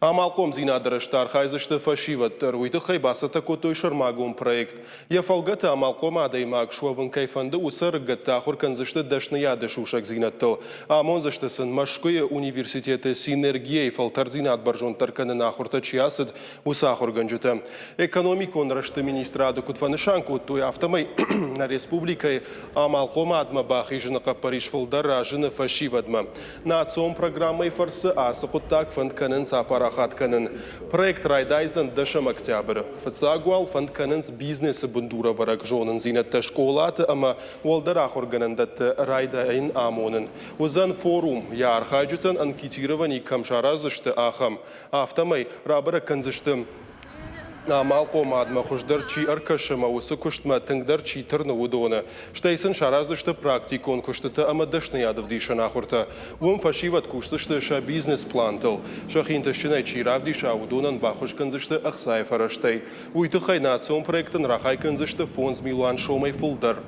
Амалхъомдзинады рӕзты архайдзысты фӕсивӕд дӕр. Уый тыххӕй бацӕттӕ кодтой сӕрмагонд проект. Йӕ фӕлгӕты амалхъом адӕймаг суӕвын кӕй фӕнды, уыцы ӕрыгӕтты ахуыр кӕндзысты дӕсныйады сусӕгдзинӕдтыл. Амондзысты сын, Мӕскуыйы университеты Синергия-йы фӕлтӕрддзинад бӕрзонддӕр кӕныны ахуыртӕ чи ацыд, уыцы ахуыргӕнджытӕ. Экономикон рӕзты министрады куыд фӕнысан кодтой, афтӕмӕй нӕ республикӕйы амалхъомадмӕ бахизыны хъӕппӕрис фылдӕр разыны фӕсивӕдмӕ. Национ программӕйы фӕрцы ацы хъуыддаг фӕнд кӕнынц апарахат кӕнын. Проект райдайдзӕн дӕсӕм октябры. Фыццаг уал фӕнд кӕнынц бизнесы бындурӕвӕрӕг зонындзинӕдтӕ скъолаты ӕмӕ уӕлдӕр ахуыргӕнӕндӕтты райдайын амонын. Уыдзӕн форум, йӕ архайджытӕн анкетировани кӕм сараздзысты, ахӕм. Афтӕмӕй рабӕрӕг кӕндзысты амалхъомадмӕ хуыздӕр чи ӕркӕсы ӕмӕ уыцы куыстмӕ тынгдӕр чи тырны, уыдоны. Стӕй сын сараздзысты практикон куыстытӕ ӕмӕ дӕсныйадӕвдисӕн ахуыртӕ. Уым фӕсивӕд кусдзысты сӕ бизнес-плантыл. Сӕхи ӕнтыстджынӕй чи равдиса, уыдонӕн баххуыс кӕндзысты ӕхцайы фӕрӕзтӕй. Уый тыххӕй национ проектӕн рахай кӕндзысты 5000 сомӕй фылдӕр.